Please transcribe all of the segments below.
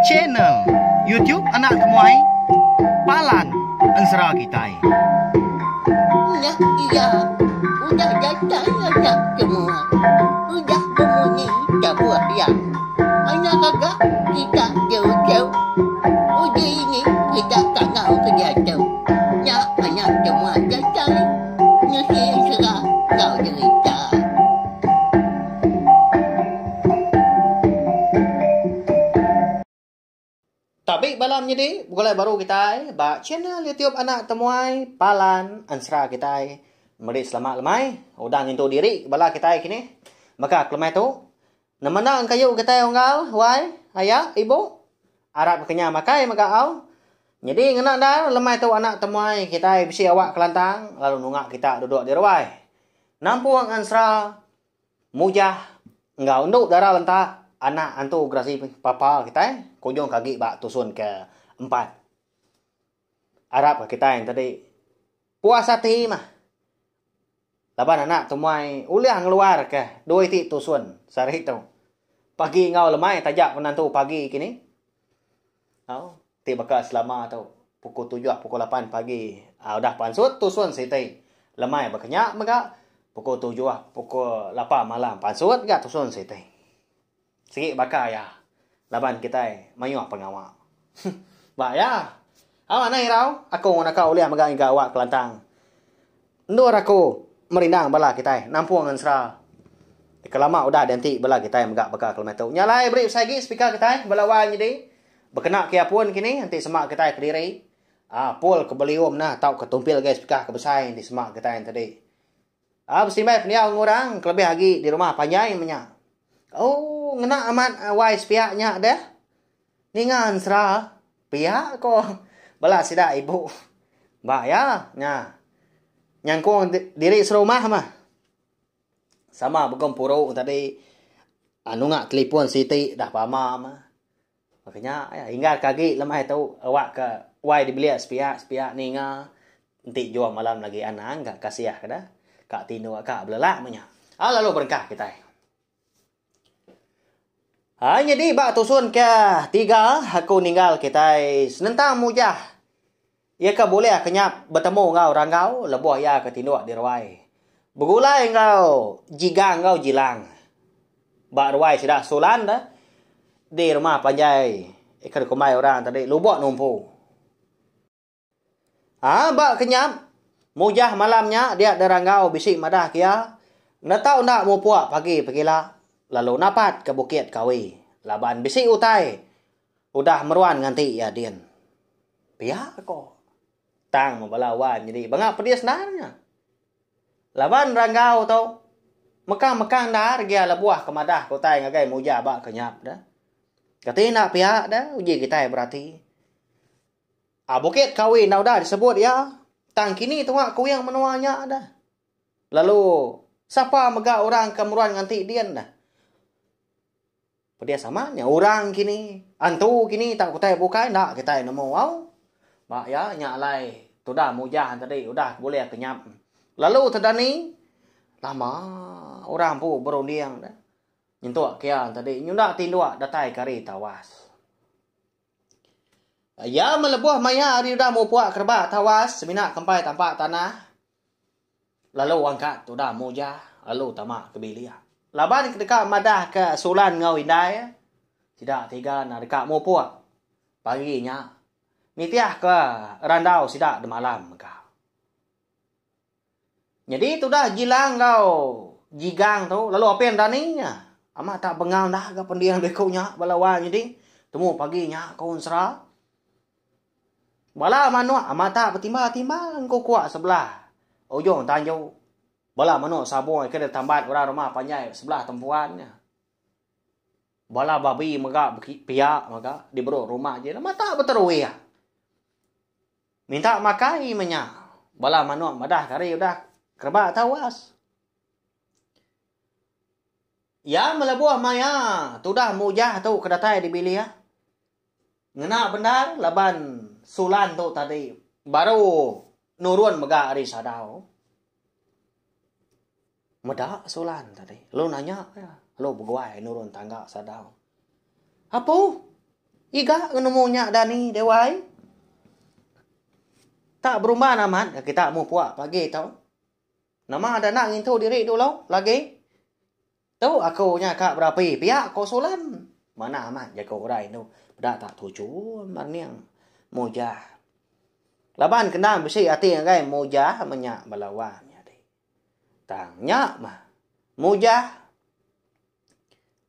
Channel YouTube Anak Temuai Palan Ensera Kitai. Nya iya udah datai anak semua. Udah bemunyi tabuh iya. Anak gaga kita jauh-jauh. Uji ini kita kangau ke diatu. Nya anak semua datai nusi ensera enggau jerita. Tabi bala menyedi begulai baru kitai ba channel YouTube Anak Temuai Palan Ensera kitai meri selamat lemai udah ngintu diri bala kitai kini mega kelemai tu nemena engkayu kitai unggal wai aya ibu arap ke nya makai mega au nyadi ngena endar lemai tu Anak Temuai kitai bisi awak kelantang lalu nunga kita duduk di ruai nampung ensera Mujah enggau endu dara lentak anak antu gerasi papa kitai ke ujung ke agi ba tusun ke empat. Arap ke kitai enti tadi puas ati mah laban anak temuai ulih ngeluar ke dua iti tusun sehari tu. Pagi enggau lemai taja penantu pagi kini. Au ti baka selama tu pukul tujuh pukul lapan pagi udah pansut tusun siti. Lemai baka nya mega pukul tujuh pukul lapan malam pansut ga tusun siti. Sigi baka iya laban kitai mayuh pengawa. Ba iya. Au anang irau aku naka ulih mega ngiga awak kelantang. Endur aku merindang bala kitai nampung ensera ke lama udah dianti bala kitai mega baka ke lemai tu. Nya alai beri besai agi speaker kitai bala wai nyadi bekena ke apun kini enti sema kitai kediri aaa pul ke belium nah tauka tumpil agi speaker ke besai enti sema kitai tadi. Aaa besimbai pendiau enggau orang kelebih agi di rumah panjai menya. Ooh ngena amat wai sepiak nya deh. Ninga ensera pia ko bala sida ibu ba iya nya nyangkung diri serumah mah. Sama begempuru tadi nunga telefon siti dah pama mah. Baka nya inggar ke agi lemai tu awak ke wai dibelik sepiak sepiak ninga enti juh malam lagi anang ga kasih ke dah ka tinduk ka belelak meh nya. Lalu berengkah kitai. Ai nyadi ba tusun ke tiga aku ninggal kitai senentang mujah iya ke bulih kenyap betemu enggau Ranggau lebuh iya ke tinduk di ruai begulai enggau Jigang enggau Jilang ba ruai sida Sulan da di rumah panjai ke dikumbai orang tadi Lubok Numpu. Haa ba kenyap mujah malam nya dia Deranggau bisi madah ke iya enda tau enda mupuk pagi pegila lalu napat ke Bukit Kawi laban bisi utai udah meruan nganti iya din. Pia ko tang bala wan nyadi banga pedis endar nya. Laban Ranggau tu mekang-mekang endar gia lebuh ke madah ke utai ngagai mujah ba kenyap deh. Kati enda pia deh uji kitai berati. A Bukit Kawi enda udah disebut iya, tang kini tunga kuing menua nya deh. Lalu sapa mega orang ke meruan nganti din deh. Pedis amat nya orang kini, antu kini tauka utai bukai enda kitai nemu au. Ba iya nya alai tudah mujah tadi udah bulih kenyap. Lalu tedani lama orang empu berunding deh. Nyentuk ke iya tadi nyunda tinduk datai ke hari tawas. Iya melebuh maya ari udah mupuk kerebak tawas semina kempai tampak tanah lalu angkat udah mujah lalu tama ke bilik. Laban ke deka madah ke Sulan enggau indai sida tiga ne deka mupuk pagi nya nitih ke randau sida demalam mega. Nyadi tudah Jilang enggau Jigang tu lalu apin dani nya. Amat tak bengal enda ga pending diku nya bala wai nyadi temu pagi nya ko ensera. Bala manuk amat tak betimba-timba engkukuk sebelah ujung tanju. Bala manuk sabung ke ditambat orang rumah panjai sebelah tempuan nya. Bala babi mega pia mega diberi rumah ji amat tak beteruih. Minta makai menya. Bala manuk madah ke hari udah kerebak tawas. Iya melebuh maya tudah mujah tu ke datai di bilik. Ngena bendar laban Sulan tu tadi baru nurun mega ari sadau. Meda Sulan tadi lalu nanya iya lalu beguai nurun tangga sadau. Apu! Iga ke nemu nya dani deh wai. Tak berumban amat ga kita mupuk pagi tu. Nama da enda ngintu diri dulu lagi. Tu aku nya ka berapi pia ko Sulan. Manah amat jaku orang indu peda tak tuju merening Mujah. Laban kendang bisi ati ngagai Mujah menya bala wang nyadi. Tang nya mah Mujah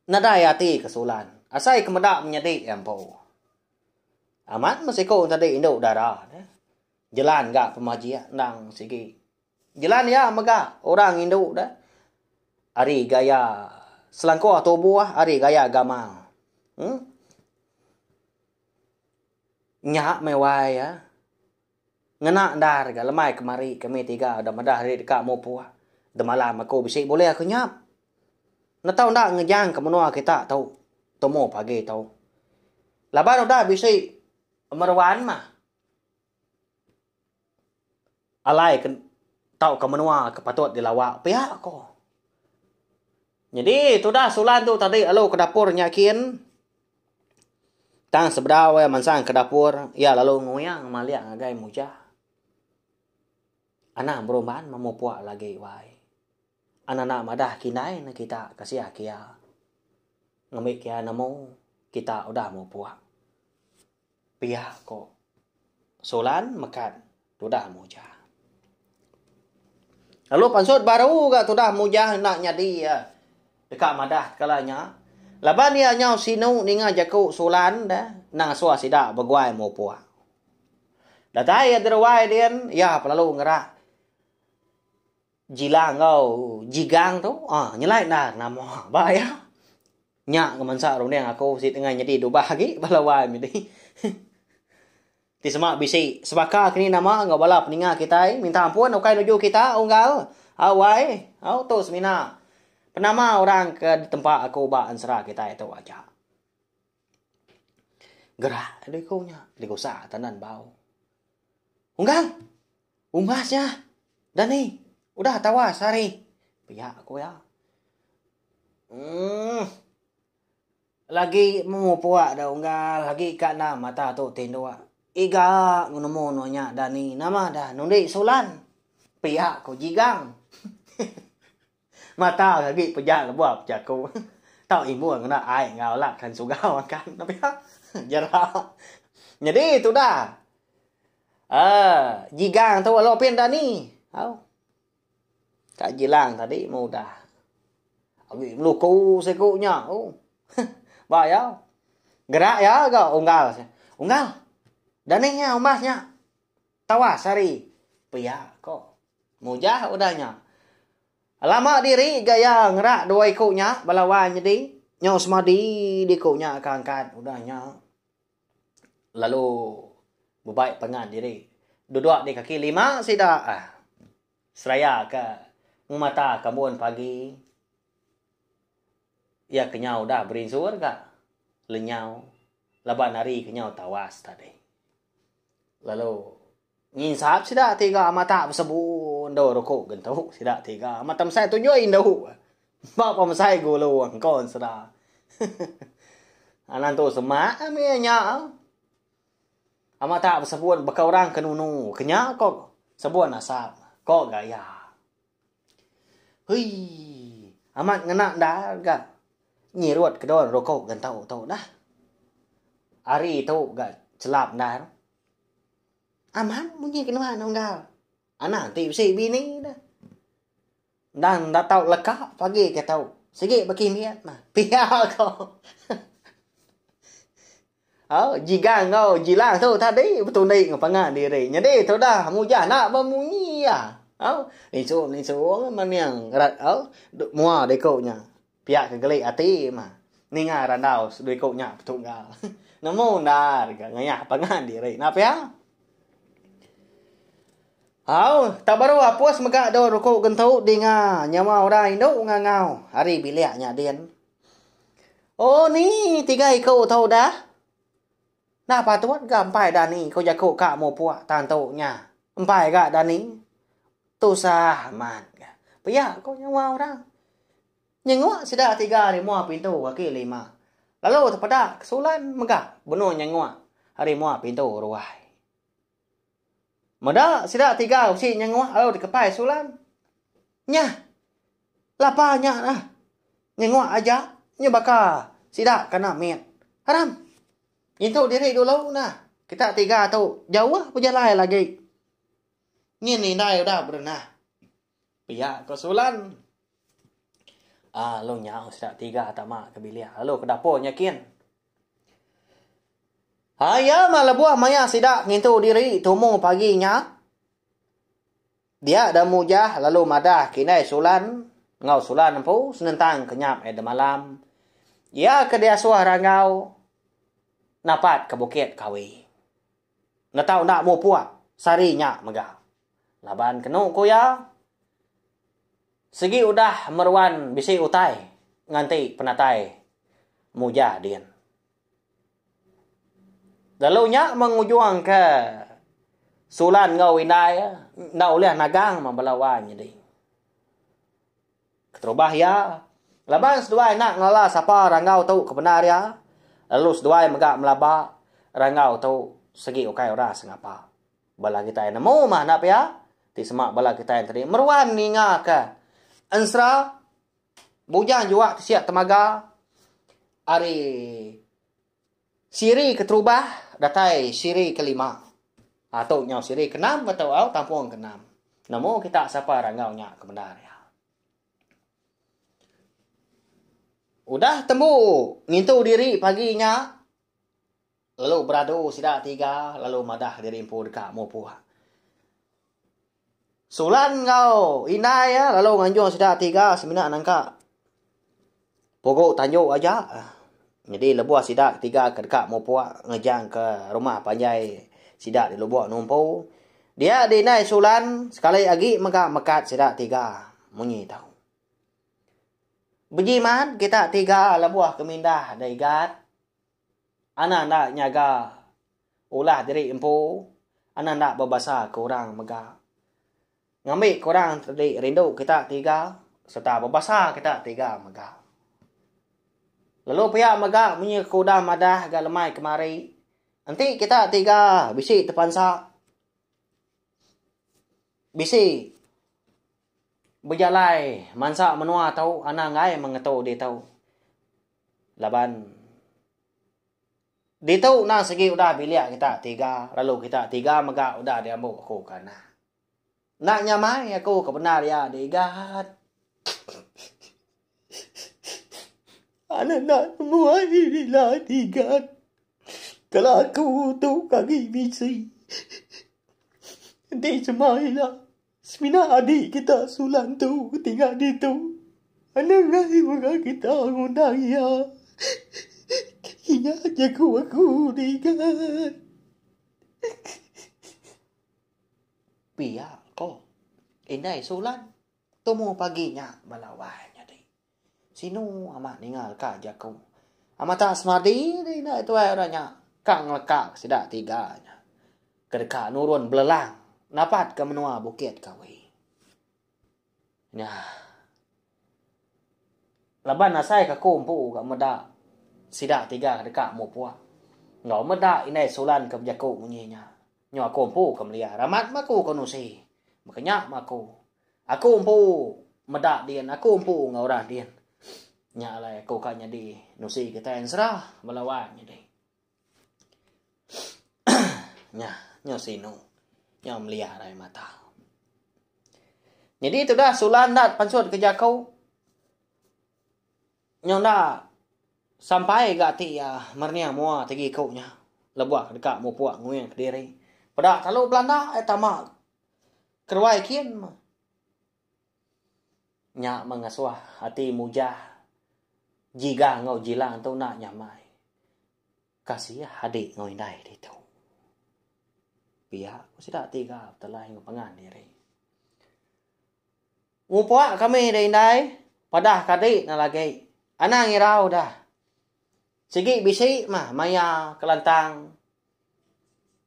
nadai ati ke Sulan asai ke meda menyadi iya empu. Amat meh siku tadi indu dara deh. Jelan ga pemajik endang sigi. Jelan iya mega orang indu deh ari gaya selangkuh tubuh ari gaya gamal. Uhh. Nya meh wai iya. Ngena endar ga lemai kemari kami tiga udah madah diri deka mupuk. Demalam aku bisi bulih aku nyap. Netau enda ngejang ke menua kita tu tumu pagi tu. Laban udah bisi meruan mah. Alai ke tauka menua ke patut dilawa pia ko. Nyadi tudah Sulan tu tadi lalu ke dapur nya kin. Tang sebedau iya mansang ke dapur iya lalu nguyang malik ngagai Mujah. Anang berumban memupuk lagi wai. Anak-anak madah kindai ne kita kasih kia. Ngambi kia nemu kita udah mupuk. Pia ko Sulan mekat tudah Mujah. Lalu pansut baru ga tudah Mujah enda nyadi iya deka madah kala nya laban iya nyau sinu ninga jaku Sulan deh endang asuh sida beguai mupuk. Datai iya deruai din iya pelalu ngerak Jila enggau Jigang tu aaa nyelai endar nama ba iya. Nya ke mansa runding aku siti tengah nyadi dubah agi bala wai midi. Ti sema bisi sebaka kini nama enggau bala peninga kitai minta ampun ukai nuju kita unggal au wai au tu semina penama orang ke ditempa aku ba ensera kitai tu aja. Gerak diku nya digusak tandan bau. Unggal umbas nya dani udah tawas hari pia ku iya. Uhh. Lagi mupuk da unggal agi ka enda mata tu tinduk. Iga nemu nuan nya dani nama dah nundi sulan. Pia ku Jigang. Mata agi pejak lebuh bejaku. Tau imbun ngena ai enggau lak kan sugau akan pia. Jera. Nyadi tudah. Uhh Jigang tu lalu pin dani. Au. Ka Jilang tadi meh udah. Agi meluku siku nya. Oh. Ba iya. Gerak iya ga unggal. Unggal. Dani nya umbas nya. Tawas hari. Pia ko. Mujah udah nya. Lama diri ga iya ngerak dua iku nya bala wai nyadi. Nyau semadi diku nya ka angkat udah nya. Lalu bebai pangan diri. Duduk di kaki lima sida. Seraya ke ngemata kambun pagi, iya ke nyau udah berinsur ga lenyau laban hari ke nyau tawas tadi. Lalu nginsap sida tiga mata besebu endu ruku gentu sida tiga mata mesai tunjuk indu ba pemesai gulu engkon sida. Anang tu semak mih nya. Amat tak besebun baka orang ke nunu ke nya ko sebun asap ko gaya. Huii amat ngena endar ga nyirut ke don rokok gentau tu dah. Hari tu ga chelap endar. Amat munyi ke nuan unggal. Anang ti bisi bini dah. Endang enda tau leka pagi ke tau. Sigi bekimbit mah. Pia ko. Au jigang enggau jilang tu tadi betundi enggau pangan diri. Nyadi tu dah mujah enda bemunyi iya. Au nisung nisung mening rat au mua diku nya. Pia ke geli ati mah ninga randau diku nya betunggal. Nemu endar ga ngayah pangan diri. Enda pia? Au, tak baru apus mega dau ruku gentu dinga nyawa orang indu ngangau ari bilik nya din. Oh ni tiga iku tu dah. Enda patut ga empai dani ko jaku ka mupuk tang tu nya. Empai ga dani. Tusah amat ga. Pia ko nyawa orang. Nyenguk sida tiga ari mua pintu kaki lima. Lalu tepeda kesulan mega benung nyenguk ari mua pintu ruai. Meda sida tiga bisi nyenguk lalu dikepai Sulan. Nyah! Lapa nya nah. Nyenguk aja nya baka sida kena mit. Aram! Ngintu diri dulu nah. Kita tiga tu jauh bejalai lagi. Nyin indai udah berenah. Pia ko Sulan. Ah lalu nyau sida tiga tama ke bilik lalu ke dapur nya kin. Aya mah lebuh maya sida ngintu diri tumu pagi nya. Dia da Mujah lalu madah ke indai Sulan enggau Sulan empu senentang ke nyap iya demalam. Iya ke diasuh Ranggau napat ke Bukit Kawi. Enda tau enda mupuk sehari nya mega. Laban kenu ku iya, sigi udah meruan bisi utai nganti penatai Mujah din. Lalu nya mengujungka Sulan enggau indai enda ulih nagang meh bala wang nyadi. Keterubah iya, laban seduai enda ngelala sapa Ranggau tu ke bendar iya, lalu seduai mega melaba Ranggau tu sigi ukai orang sengapa. Bala kitai nemu mah enda pia, ti sema bala kitai tadi meruan ningaka ensera Bujang juak tisik temaga ari siri keterubah datai siri kelima. Ha tu nyau siri keenam ke tu au tampung keenam. Nemu kita sapa ranggau nya ke bendar iya. Udah tembu ngintu diri pagi nya lalu beradu sida tiga lalu madah diri empu deka mupuk. Sulan enggau indai iya lalu nganjung sida tiga semina nangka pugu tanju aja. Nyadi lebuh sida tiga ke deka mupuk ngejang ke rumah panjai sida di Lubok Numpu, dia di indai Sulan sekali agi mega mekat sida tiga munyi tu. Bejimat kita tiga lebuh ke mindah da Igat. Anang enda nyaga ulah diri empu, anang enda bebasa ke orang mega. Ngambi ke orang tadi rindu kita tiga sereta bebasa kita tiga mega. Lalu pia mega munyi ke udah madah ga lemai kemari, enti kita tiga bisi tepansa bisi bejalai mansa menua tu anang enggai mengetu ditu. Laban ditu endang sigi udah bilik kita tiga lalu kita tiga mega udah diambu aku ke anak. Enda nyamai aku ke bendar iya diigat. Anak enda nemu ai ila diigat. Kala aku tu agi bisi. Enti sema ila Semina adi kita Sulan tu tinggal ditu. Anang ai mega kita ngundang iya. Ingat jaku aku digat. Pia ko indai Sulan tumu pagi nya bala wai nyadi. Sinu amat ninga leka jaku. Amat tak semadi deh indai tuai orang nya ka ngeleka sida tiga nya. Ke deka nurun belelang napat ke menua Bukit Kawi. Nya. Laban asai ke aku empu ga meda sida tiga ke deka mupuk. Enggau meda indai Sulan ke bejaku munyi nya. Nyu aku empu ke meliar. Amat meh aku ke nusi. Baka nya meh aku. Aku empu meda din, aku empu enggau orang din. Nya alai aku ka nyadi nusi kitai ensera bala wang nyadi. Nya, nyu sinu. Nyu meliar ai mata. Nyadi tudah Sulan enda pansut ke jaku. Nyu enda sampai ga ati iya merening mua tegi iku nya. Lebuh deka mupuk nguing kediri. Peda kalu belanda ai tama Keruai kin meh. Nya meh ngasuh ati Mujah, Jigah enggau Jilang tu enda nyamai. Kasih adik enggau indai ditu. Pia ku sida tiga betelai enggau pangan diri. Mupuk kami deh indai, padah ka adi ne lagi. Anang irau dah. Sigi bisi mah maya kelantang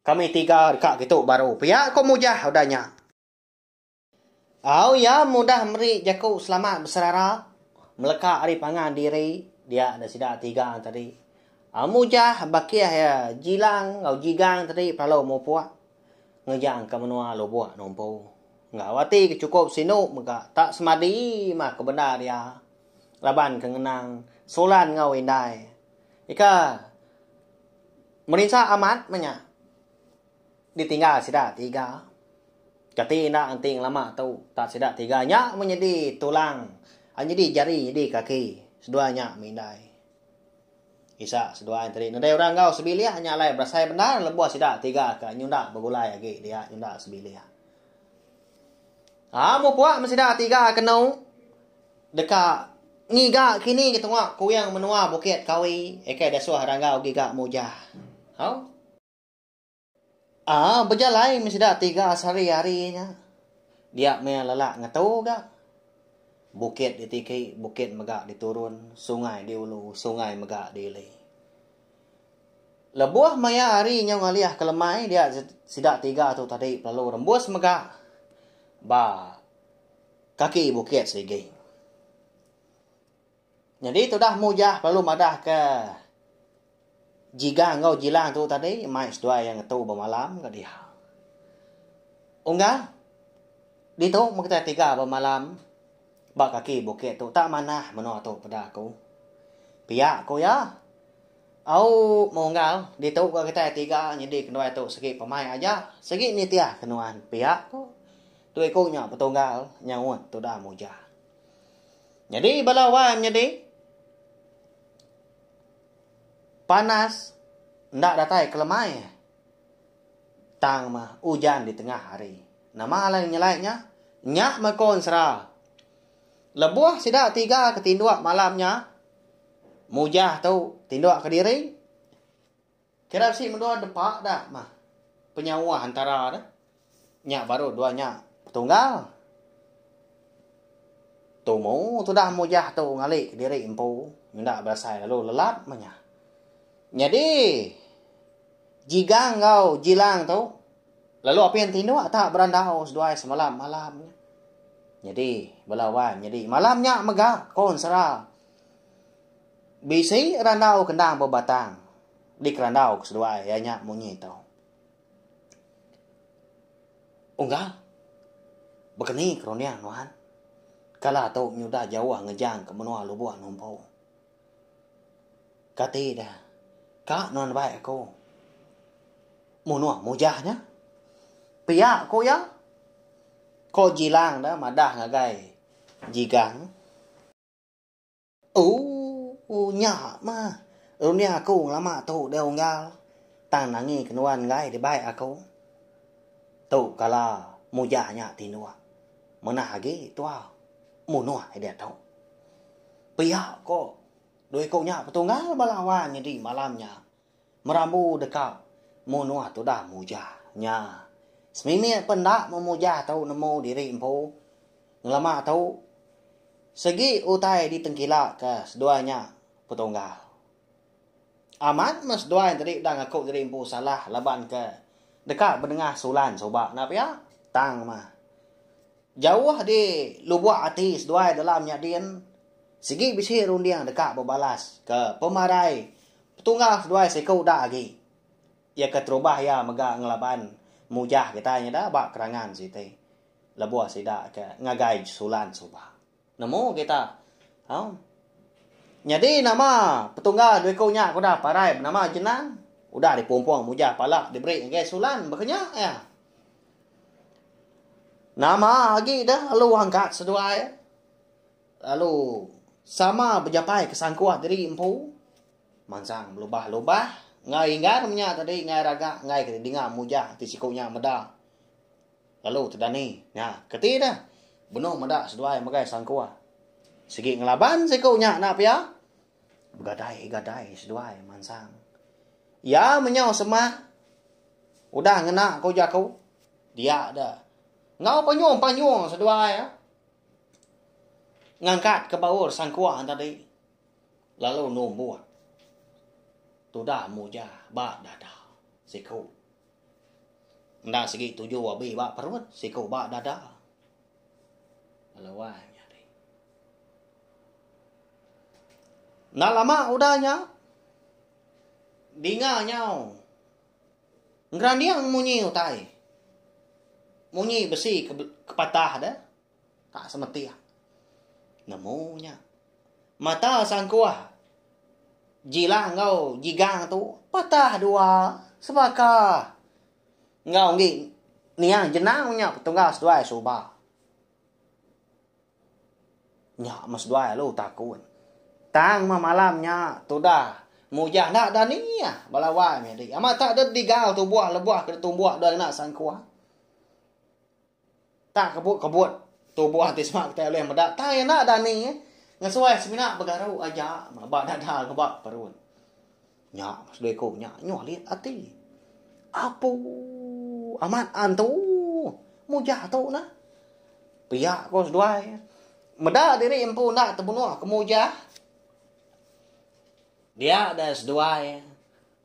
Kami tiga deka kitu baru pia ko Mujah udah nya. Au iya mudah meri jaku selamat beserara meleka ari pangan diri dia da sida tiga tadi. Mujah bakih iya Jilang enggau Jigang tadi pelalu mupuk ngejang ke menua Lubok Numpu. Enggau ati ke chukup sinu mega tak semadi mah ke bendar iya laban ke ngenang Sulan enggau indai. Ika merinsa amat meh nya ditinggal sida tiga. Kati enda enti ngelama tu tak sida tiga nya meh nyadi tulang nyadi jari nyadi kaki seduai nya meh indai. Isa seduai tadi nadai orang enggau sebilik nya alai berasai bendar lebuh sida tiga ke nyunda begulai agi dia nyunda sebilik. Ha mupuk men sida tiga kenu deka ngiga kini ke tunga kuing menua Bukit Kawi eke dasuh Ranggau giga Mujah. Au. Aa bejalai meh sida tiga sehari hari nya. Dia meh lelak ngetu ga. Bukit ditiki, bukit mega diturun, sungai diulu, sungai mega diili. Lebuh maya hari nyau ngalih ke lemai dia sida tiga tu tadi lalu rembus mega ba kaki bukit sigi. Nyadi tudah Mujah lalu madah ke Jigang enggau Jilang tu tadi mai seduai iya ngetu bemalam ga dia. Unggal, ditu meh kitai tiga bemalam ba kaki bukit tu tak manah menua tu peda aku. Pia ku iya. Au meh unggal, ditu ga kitai tiga nyadi kenuai tu sigi pemai aja, sigi nitih ke nuan pia ku. Tu iku nya petunggal nyaut tudah Mujah. Nyadi bala wai menyadi panas enda datai ke lemai tang meh ujan di tengah hari. Nama alai nyelai nya? Nya meh ko ensera. Lebuh sida tiga ke tinduk malam nya, Mujah tu tinduk kediri. Kira bisi menua depa da mah penyauh antara deh. Nya baru dua nya petunggal. Tumu tudah mujah tu ngali kediri empu enda berasai lalu lelap meh nya. Nyadi Jigang enggau Jilang tu lalu apin tinduk tak berandau seduai semalam malam nya. Nyadi bala wai nyadi malam nya mega ko ensera. Bisi randau kendang bebatang dikerandau ke seduai iya nya munyi tu. Unggal, baka ni ke runding nuan? Kala tu nyudah jauh ngejang ke menua Lubok Numpu. Kati deh, ka nuan bai aku munuh mujah nya? Pia ku iya. Ko Jilang deh madah ngagai Jigang. Ooh nya mah runding aku ngelama tu deh unggal tang nangi ke nuan enggai dibai aku. Tu kala mujah nya tinduk manah agi tua munuh ida tu. Pia ko dua iku nya petunggal bala awan nyadi malam nya merambu deka munuh tudah mujah nya. Semimit pen enda memujah tu nemu diri empu ngelama tu. Segi utai ditengkila ke seduai nya petunggal. Amat meh seduai enti udah ngaku diri empu salah laban ke deka bedengah sulan suba enda pia? Tang meh. Jauh di lubuk ati seduai dalam nya din sigi bisi runding deka bebalas ke pemarai petunggal seduai siku da agi. Iya ke terubah iya mega ngelaban mujah kitai nya da ba kerangan siti. Lebuh sida ke ngagai Sulan suba. Nemu kita. Au. Nyadi nama petunggal dua iku nya ke udah parai benama Jenang, udah dipumpung mujah pala diberi ngagai Sulan baka nya iya. Nama agi deh lalu angkat seduai lalu sama bejapai ke sangkuh diri empu mansang belubah-lubah enggau inggar menya tadi enggai raga enggai ke dinga mujah ti siku nya meda. Lalu tedani nya keti deh benung meda seduai megai sangkuh. Sigi ngelaban siku nya enda pia. Begadai-gadai seduai mansang. Iya menyau semak udah ngena ku jaku dia deh. Enggau panyung-panyung seduai ngangkat ke baur sangkuh tadi lalu numbuk tudah mujah ba dada siku. Enda sigi tuju abi ba perut, siku ba dada. Lalu wai menyadi. Enda lama udah nya. Dinga nyau. Ngeranding munyi utai. Munyi besi ke ke patah deh. Tak semetih. Nemu nya. Mata sangkuh Jilah enggau Jigang tu patah dua sebaka enggau enggi niang jenau nya petunggal seduai suba. Nya meh seduai lalu takut. Tang meh malam nya tudah mujah enda dani ah bala wai menyadi. Amat tak deh digal tubuh lebuh ke ditumbuk deh ngena sangkuh. Tak kebut-kebut tubuh ti sema kitai ulih meda tang iya enda dani eh. Ngesuai semina begaru aja ba dada enggau ba perut. Nya meh seduai iku nya nyuh alit ati. Apu amat antu mujah tu nah. Pia ko seduai. Meda diri empu enda tebunuh ke mujah. Dia deh seduai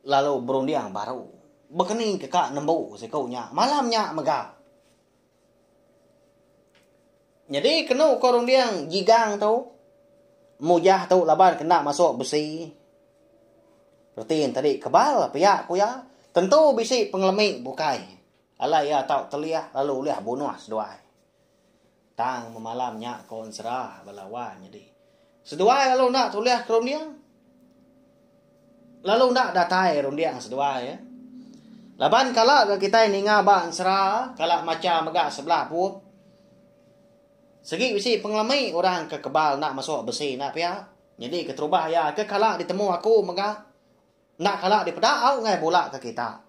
lalu berunding baru. Bekeni ke ka nembu siku nya malam nya mega. Nyadi kenu ko runding Jigang tu, Mujah tu laban ke enda masuk besi. Reti enti tadi kebal pia ku iya, tentu bisi pengelemi bukai alai iya tau telih lalu ulih bunuh seduai. Tang memalam nya ko ensera bala wai nyadi. Seduai lalu enda tulih ke runding. Lalu enda datai runding seduai. Laban kala ga kitai ninga ba ensera, kala macha mega sebelah bup. Segi bisi pengelemi orang ke kebal enda masuk besi enda pia. Nyadi keterubah iya ke kala ditemu aku mega enda kala dipeda au ngagai bula ke kita.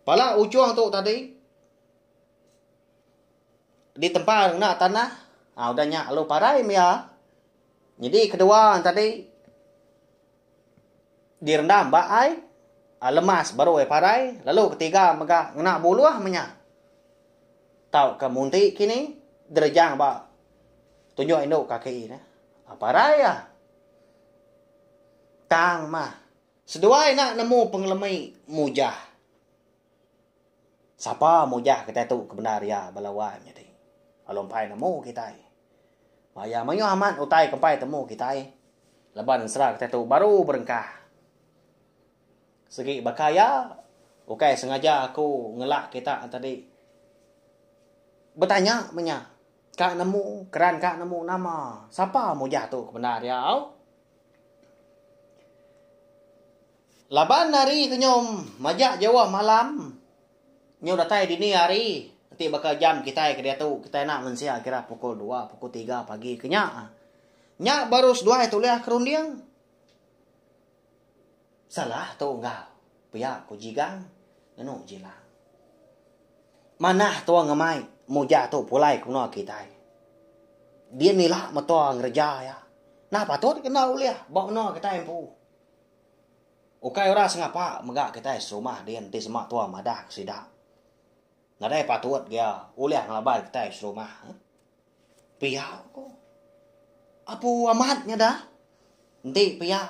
Pala ujung tu tadi. Ditempal ngena tanah ha udah nya lalu parai mia. Nyadi kedua tadi direndam ba ai lemas baru iya parai lalu ketiga mega ngena buluh meh nya tauka munti kini derejang ba tunjuk indu kaki ne parai iya. Tang mah seduai enda nemu pengelemi mujah. Sapa mujah kitai tu ke bendar iya bala wai menyadi. Lalu empai nemu kitai. Maya mayuh amat utai ke empai temu kitai laban ensera kitai tu baru berengkah. Segi baka iya ukai sengaja aku ngelak kita tadi betanya menya ka nemu keran ka nemu nama sapa mujah tu ke bendar iya au. Laban hari ke nyau majak jauh malam, nyau datai dini hari enti baka jam kitai ke diatu kitai enda mensia kira pukul dua pukul tiga pagi ke nya. Nya baru seduai tulih ke runding. Salah tu enggau pia ku Jigang ngenu Jilang. Manah tua ngemai mujah tu pulai ke menua kitai. Din ila metua ngereja iya. Nah patut ke enda ulih ba menua kitai empu. Ukai orang sengapa mega kitai serumah din ti sema tua madah ke sida. Nadai patut gia ulih ngelaban kitai serumah. Pia ko. Apu amat nya dah. Enti pia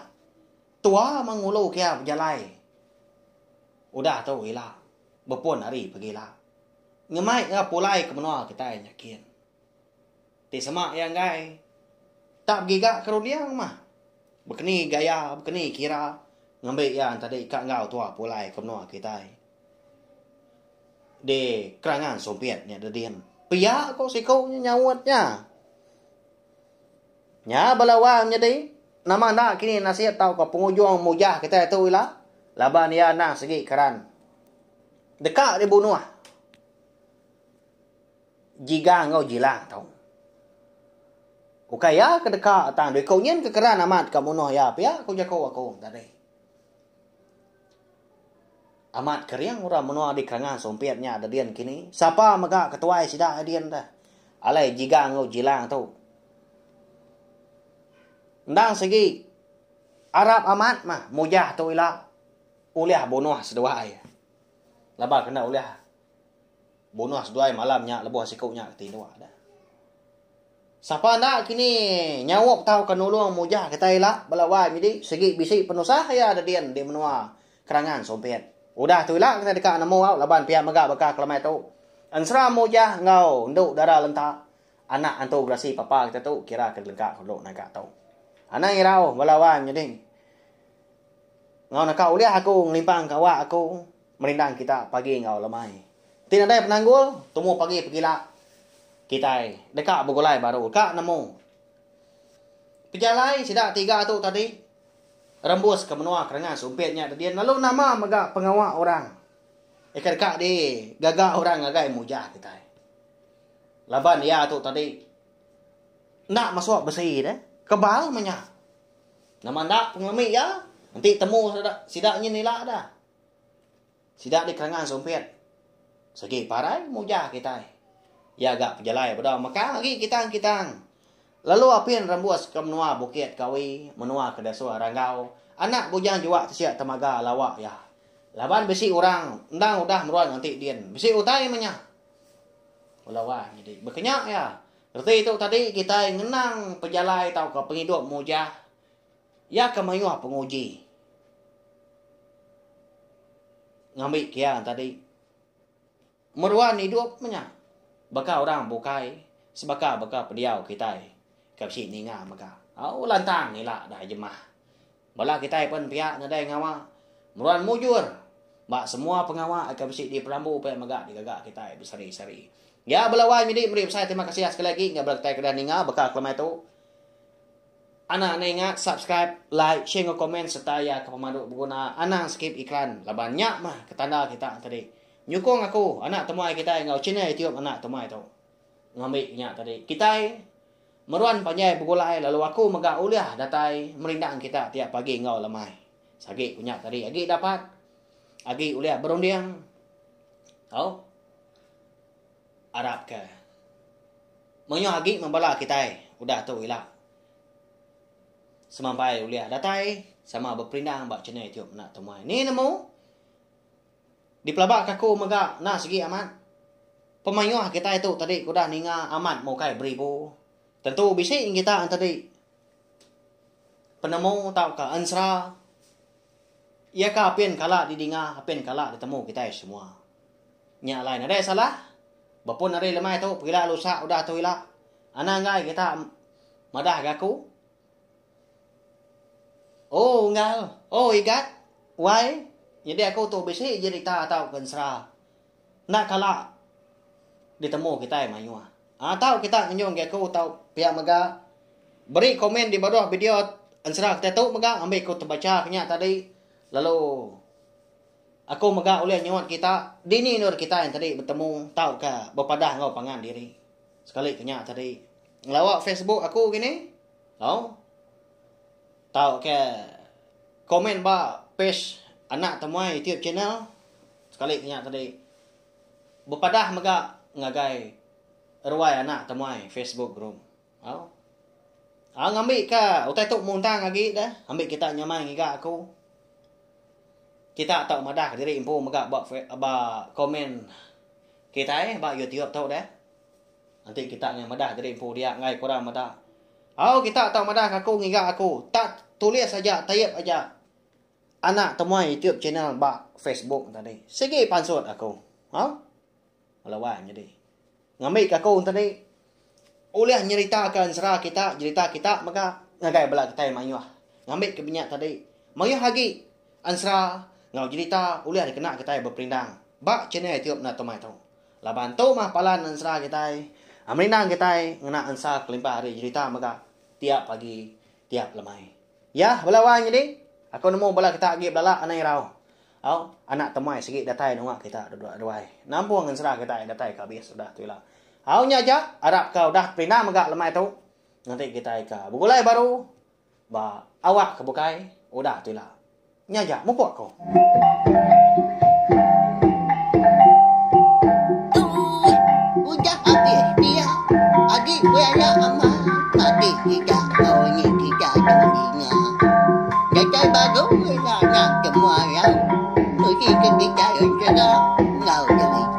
tua meh ngulu kia bejalai. Udah tu ila bepun hari pegila. Ngemai iya pulai ke menua kitai nya kin. Ti sema iya enggai tak begiga ke runding mah. Bekeni gaya, bekeni kira ngambi iya tadi ka enggau tua pulai ke menua kitai. Di kerangan sumpit nya dedin. Pia ko siku nya nyaut nya. Nya bala wang nyadi nama enda kini nasit tauka pengujung mujah kitai tu ila laban iya endang sigi keran deka dibunuh. Jigang enggau Jilang tu. Ukai iya ke deka tang dua iku nyin ke keran amat ka munuh iya pia ku jaku aku tadi. Amat kering orang menua di Kerangan Sumpit nya dedin kini. Sapa mega ketuai sida din deh. Alai Jigang enggau Jilang tu. Endang sigi arap amat mah mujah tu ila ulih bunuh seduai. Laban kena ulih Bunuh seduai malam nya lebuh siku nya ke tinduk dah. Sapa enda kini nyaup tauka nulung mujah kitai ila bala wai nyadi sigi bisi penusah iya dedin di menua Kerangan Sumpit. Udah tu ila kitai deka nemu au laban pia mega baka kelemai tu. Ensera mujah enggau endu dara lenta anak antu gerasi papa kitai tu kira ke dilengka ke dulu naga tu. Anang irau bala wai nyadi. Enggau naka ulih aku ngelimpangka awak aku merindang kita pagi enggau lemai. Ti nadai penanggul, tumu pagi pegila kitai deka begulai baru ka nemu. Pejalai sida tiga tu tadi rembus ke menua Kerengan Sumpit nya dedin lalu nama mega pengawa orang ika deka digaga orang ngagai mujah kitai. Laban iya tu tadi enda masuk besi deh, kebal meh nya. Nama enda pengelemi iya enti temu sida nyin ila dah. Sida di Kerengan Sumpit segi parai mujah kitai. Iya ga pejalai beda mekang agi kitang-kitang. Lalu apin rembus ke menua Bukit Kawi, menua ke dasuh Ranggau, anak bujang juak tisik temaga lawa iya. Laban bisi orang endang udah meruan nganti din, bisi utai meh nya. Bala wang nyadi bekenya iya. Reti tu tadi kitai ngenang pejalai tauka pengidup mujah iya ke mayuh penguji. Ngambi kia tadi meruan idup meh nya baka orang bukai sebaka baka pendiau kitai ke bisi ninga mega. Au lantang ila dah jemah. Bala kitai pen pia nadai ngawa meruan mujur ba semua pengawa ke bisi diperambu pia mega digaga kitai besehari-sehari. Ya bala wai nyadi meri besai terima kasih sekali agi enggau bala kitai ke udah ninga baka kelemai tu. Anang enda ingat subscribe, like, share enggau komen sereta iya ke pemadu beguna anang skip iklan laban nya mah ke tanda kita tadi nyukung aku anak temuai kitai enggau channel youtube anak temuai tu. Ngambi nya tadi kitai meruan panjai begulai lalu aku mega ulih datai merindang kita tiap pagi enggau lemai. Sagi ku nya tadi agi dapat agi ulih berunding tau arap ke mayuh agi meh bala kitai udah tu ila. Semampai ulih datai sama beperindang ba channel youtube enda temuai. Ni nemu dipelaba ka aku mega enda sigi amat. Pemayuh kitai tu tadi ke udah ninga amat mukai beribu. Tentu bisi kita tadi penemu tauka ensera iya ka apin kala didinga apin kala ditemu kitai semua. Nya alai nadai salah bepun ari lemai tu pegila lusa udah tu ila anang enggai kita Madah ga aku. Oh unggal, oh igat, wai, nyadi aku tu bisi jerita tauka ensera. Enda kala ditemu kitai mayuh. Ah tau kita ngenjung agi aku tau pia mega beri komen di baruh video ensera kitai tu mega ambi ku tebacha ke nya tadi lalu aku mega ulih nyuat kita dini endur kitai tadi betemu tauka bepadah enggau pangan diri. Sekali ke nya tadi ngelawa Facebook aku gini. Au. Tau ke komen ba page Anak Temuai YouTube channel. Sekali ke nya tadi bepadah mega ngagai ruai Anak Temuai Facebook group. Au. Au ngambi ka utai tu muntang agi dah, ambi kita nyamai ngiga aku. Kita tau madah diri empu mega ba ba komen Kitai ba YouTube tu deh. Enti kita nya madah diri empu dia enggai kurang meda. Au kita tau madah ke aku ngiga aku. Tak tulis aja taip aja anak temuai YouTube channel ba Facebook tadi. Sigi pansut aku. Au. Lawa nyadi. Ngambi ke aku tadi ulih nyerita ke ensera kita, jerita kita mega ngagai bala kitai mayuh. Ngambi ke binya tadi mayuh agi ensera enggau jerita ulih dikena kitai beperindang. Ba channel youtube enda tumai tu. Laban tu mah palan ensera kitai, merindang kitai ngena ensa kelimpah ari jerita mega tiap pagi tiap lemai. Yah bala wai nyadi, aku nemu bala kita agi belala anang irau. Au, anak temuai sigi datai nunga kita duduk ruai. Nampung ensera kitai datai ke abis udah tu ila. Au nya aja, arap ka udah perindang mega lemai tu. Nganti kitai ka begulai baru ba awak ke bukai udah tu ila. Nya aja mupuk aku. Tu udah abis pia agi beranak amat agi sida enggau ini sida tu ninga. Datai baru ila anak temuai au. Uji ke kitai ensera enggau jerita.